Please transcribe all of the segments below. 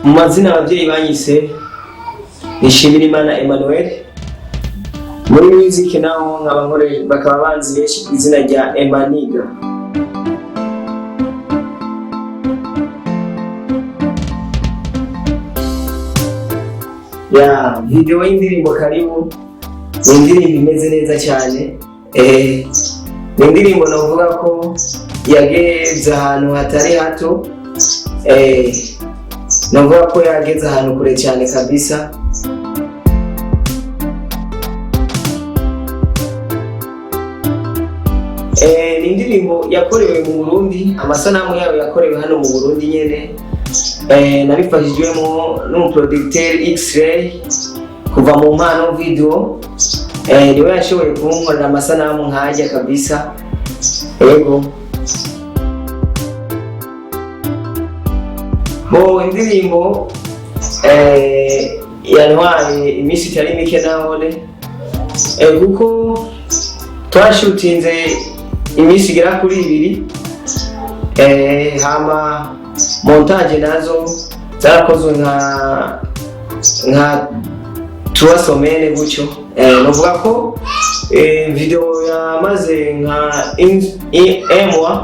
Mu mazina ababyeyi banyise Nishimirimana Emmanuel. Muri music naho nkaba nkore, bakaba banzi benshi ku izina rya Emaniga. Ya video y'indirimbo Karibu ni indirimbo imeze neza cyane. Ni indirimbo navuga ko yageze ahantu hatari hato. Navuga ko yageze ahantu kure cyane kabisa. Ni indirimbo yakorewe mu Burundi, amasanamu yayo yakorewe hano mu Burundi nyene. Nabifashijwemo n'umuproducteur X-Ray kuva mu mpano video. Niwe yashoboye kunkorera amasanamu nkajya kabisa. Yego. Bo indirimbo yantwaye iminsi itari mike nahone, kuko twashutinze iminsi igera kuri 2, hama montage nazo zarakozwe nka 3 semaines gutyo. Novuga ko video yamaze nka un mois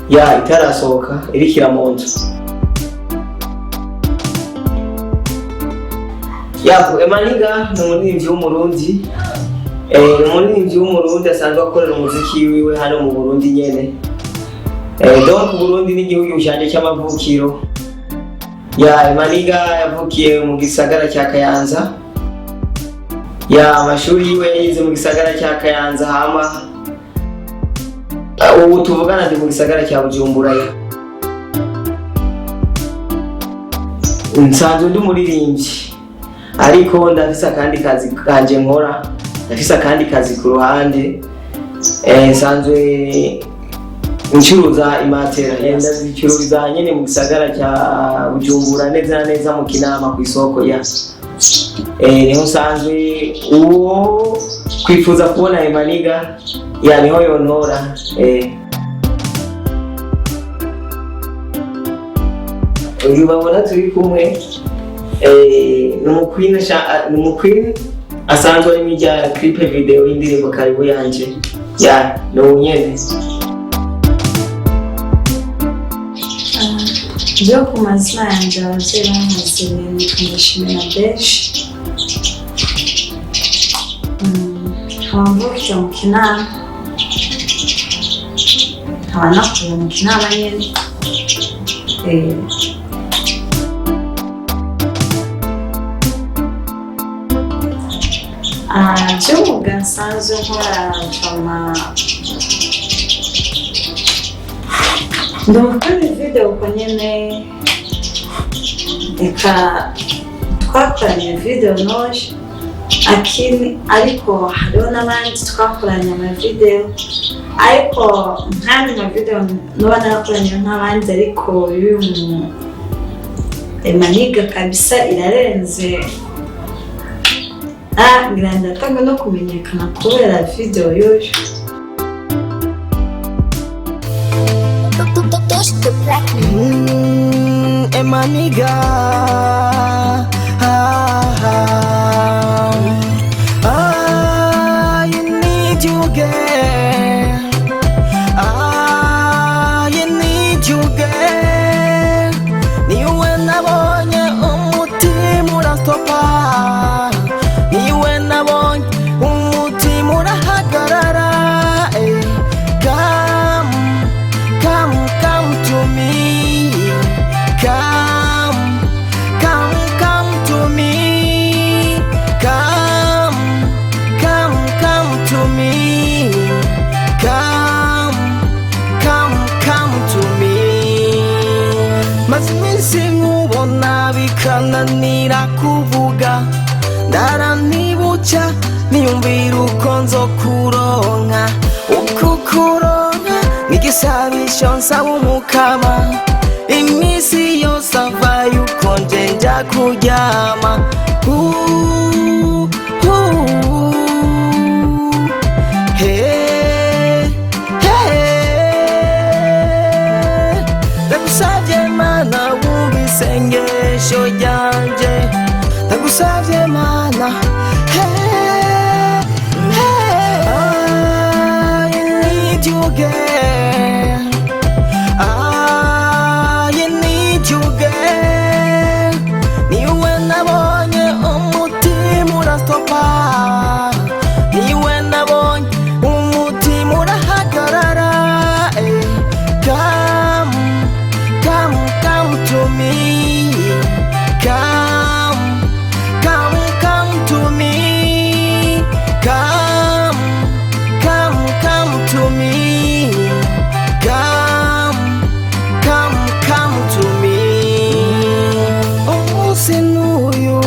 ya itarasohoka, iriko iramonta. Yapo Emaniga ni umuririmbyi w'Umurundi. Ni umuririmbyi w'Umurundi asanzwe akorera umuziki wiwe hano mu Burundi nyene. Donc Burundi ni igihugu canje cy'amavukiro. Ya Emaniga yavukiye mu gisagara cya Kayanza. Ya amashuri yiwe yayize mu gisagara cya Kayanza, hama ubu tuvugana ndi mu gisagara cya Bujumbura. Ya nsanzwe ndi umuririmbyi, ariko ndafise akandi kazi kanje nkora, ndafise akandi kazi ku ruhande. Nsanzwe ncuruza imatera. Ndazicururiza nyene mu gisagara cya Bujumbura, neza na neza mu Kinama ku isoko. Ya niho nsanzwe. Uwo kwifuza kubona Emaniga, ya niho yontora. Uyu babona turi kumwe ni umukwini asanzwe ari muri rya clip video y'indirimbo Karibu yanje. Ya ni uwu nyene. Byo ku mazina yanjye ababyeyi bamaze nitwa Ndashimira Beshi, nkaba mvukira mu Kinama, nkaba nakuriye mu Kinama nyine. By'umwuga nsanzwe nkora mfama ndi gukora video uko nyene, reka twakoranye video noje akini, ariko hariho n'abandi twakoranye amavideo, ariko nk'andi mavideo noba narakoranye nk'abandi, ariko y'uyu mu Emaniga kabisa irarenze. Ngira ndatanga no kumenyekana kubera video y'uyu. Emaniga. Ah, ah, I need you, girl. I need you, girl. Niwe nabonye umutima urastopa, niwe nabonye umutima urahagarara. Come, come, come to me. Come, come, come to me. Come, come, come to me. Come, come, come to me. Maze iminsi nkubona bikananira kuvuga, ndara ntibucya niyumvira uko nzokuronka, uko kuronka n'igisabisho nsaba Umukama iminsi yose ava yuko nje njya kuryama. Ooh, hey, hey. Ndagusabye Mana wumva isengesho. wanje, ndagusavye mana. Hey, hey. I need you, girl. I need you, girl. Niwe nabonye umutima urastopa, niwe nabonye umutima urahagarara, eh. Come, come, come to me. Come, come, come to me. Come, come, come to me. Come, come, come to me. Umunsi n'uyu,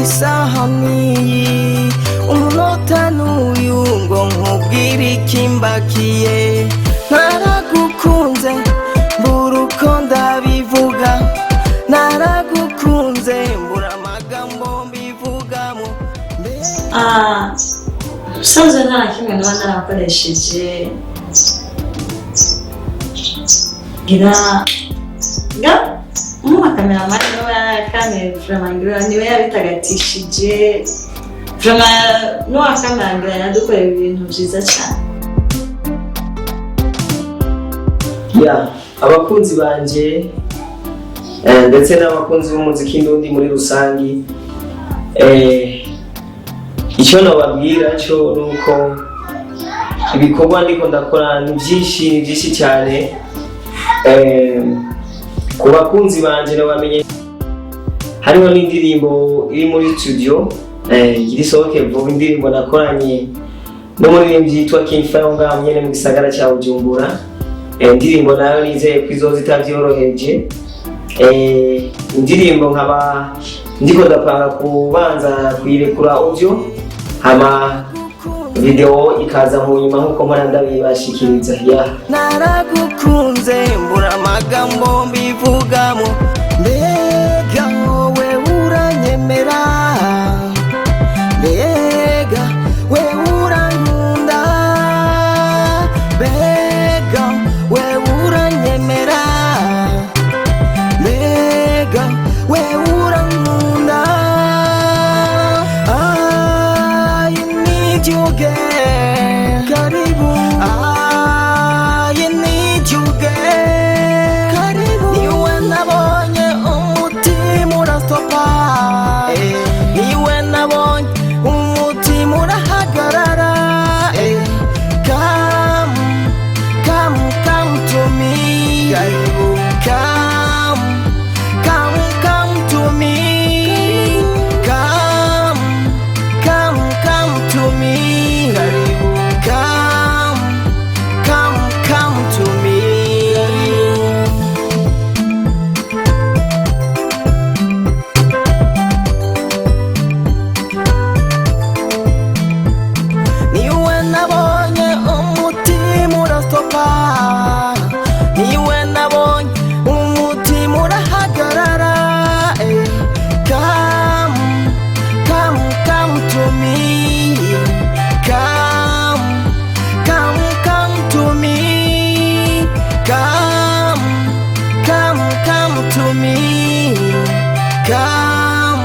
isaha n'iyi, umunota n'uyu, ngo nkubwire ikimbakiye. Naragukunze, mbura uko ndabivuga. Naragukunze, mbura amagambo mbivugamo. Ah, ubusanzwe nta na kimwe naba narakoresheje ngira nga nk'umukameramani niwe yakamera, vraiment ngira niwe yabitagatishije, vraiment n'uwakamera ngira yadukorera ibintu byiza cyane. Ya, abakunzi banje ndetse n'abakunzi b'umuziki ndundi muri rusangi, icyo nababwira cyo ni uko ibikorwa ndiko ndakora ni byinshi, ni byinshi cyane. Ku bakunzi banje nabamenye hariho n'indirimbo iri muri studio, iri sohoke vuba, indirimbo nakoranye n'umuririmbyi yitwa King Fire ngaho nyene mu gisagara cya Bujumbura. Indirimbo nayo nizeye ko izoza itavyoroheje. Indirimbo nkaba ndiko ndapanga kubanza kuyirekura audio, hama video ikaza mu nyuma nkuko mpora ndabibashikiriza, yeah. Naragukunze, mbura amagambo mbivugamo. Mbega wowe uranyemera? Mbega we urankunda? Mbega we uranyemera? Mbega we urankunda? I need you, girl. Karibu. I need you, girl. Karibu. Niwe nabonye umutima urastopa, niwe nabonye umutima urahagarara, eh. Come, come, come to me. Karibu. Come, come, come to me. Come, come, come to me. Karibu. Come, come, come to me. Karibu. Niwe nabonye umutima urastopa, niwe nabonye umutima urahagarara, eh. Come, come, come to me. Come, come, come to me. Come, come, come to me. Come,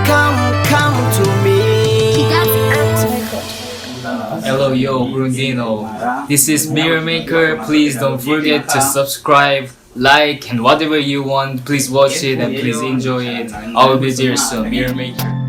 come, come to me. Hello, yo, Burundino. This is Mirror Maker. Please don't forget to subscribe, like, and whatever you want. Please watch it and please enjoy it. I will be there soon. Mirror Maker.